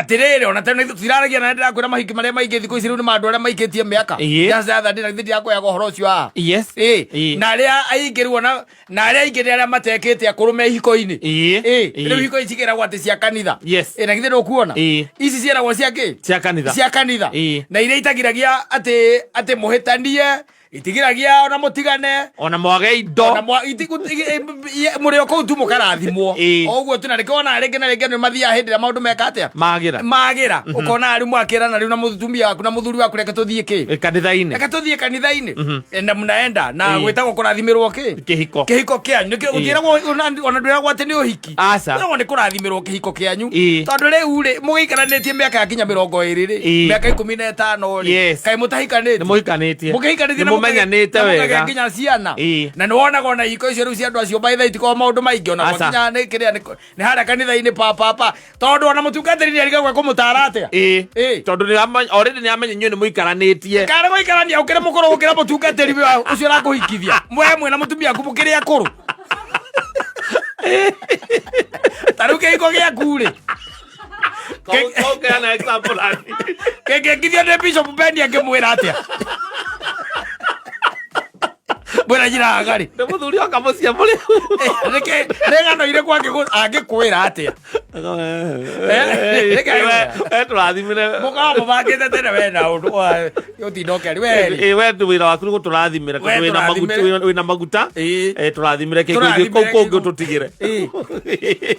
Atirĩrĩ, ona tene tũtiraragia na ndĩrakwĩra mahiki marĩa maingĩ thikũ ici rĩu nĩ ma andũ arĩa maikĩtie mĩaka. Just the other day na githĩ ndirakũheaga ũhoro ũcio haha? Yes. Ĩ, na arĩa aingĩ rĩu ona na arĩa aingĩ nĩ arĩa matekĩte akũrũ me ihiko-inĩ. Ĩ, rĩu hiko ici ciĩragwo atĩ cia kanitha. Ĩ, na githĩ ndũkuona? Ici ciĩragwo cia kĩ? Cia kanitha. Cia kanitha. Na iria itagiragia atĩ mũhĩtanie, itigiragia ona mũtigane, ona mwage indo. Ona mũrĩ o kũu tu mũkarathimwo. O ũguo tu, na nĩkĩo wonaga rĩngĩ na rĩngĩ andũ nĩmathiaga hĩndĩ ĩrĩa maũndũ meka atĩa? Magĩra. Magĩra. Ũkona rĩu mwakĩrana rĩu na mũtumia waku na mũthuri waku, reke tũthiĩ kĩ? Kanitha-inĩ. Reke tũthiĩ kanitha-inĩ. Na mnaenda na gwĩtagwo kũrathimĩrwo kĩ? Kĩhiko. Kĩhiko kĩanyu. Nĩkĩo gũtiĩragwo ona ndwĩragwo atĩ nĩ ũhiki. Aca. Kwĩragwo nĩ kũrathimĩrwo kĩhiko kĩanyu. Ĩĩ. Tondũ rĩu rĩ, mũgĩikaranĩtie mĩaka ya kinya 20 rĩ, mĩaka 15 rĩ, kaĩ mũtahikanĩtie? Nĩ mũhikanĩtie. Mũkĩhikanĩtie Nĩ na mũmenyanĩte na mũkagĩa wega. nginya ciana. Ĩĩ. Na nĩ wonaga ona ihiko icio rĩu cia andũ acio by the way itikoragwo maũndũ maingĩ ona Aca. gwakinya nĩ kĩrĩa nĩ harĩa kanitha-inĩ pa pa pa, tondũ ona mũtungatĩri nĩ arigagwo ekũmũtara atĩa. Ĩĩ. Ĩĩ. Tondũ already nĩ amenya inyuĩ nĩ mũikaranĩtie. Kana gũikarania ũkĩrĩ mũkũrũ gũkĩra mũtungatĩri ũcio ũrakũhikithia, mwe mwĩna mũtumia waku mũkĩrĩ akũrũ. Ta rĩu kĩhiko gĩaku rĩ, Kũheana example ani. Kĩngĩkithio nĩ Bishop Ben angĩmwĩra atĩa? Mwĩra njĩra hagarĩ. Nĩ mũthuri oka mũciĩ mũrĩ. Nĩkĩ nĩ ng'ano irĩkũ angĩkwĩra atĩa? We tũrathimĩre. Mũkoragwo mũbangĩte tene we na ũndũ wa ũtinda ũkĩaria we rĩ. Ĩ, we tu wĩra waku nĩ gũtũrathimĩra We tondũ wĩna maguta tũrathimĩre. wĩna maguta. Ĩĩ. Tũrathimĩre kĩhiko Tũrathimĩre kũu kũngĩ kĩhiko. ũtũtigĩre. Ĩĩ.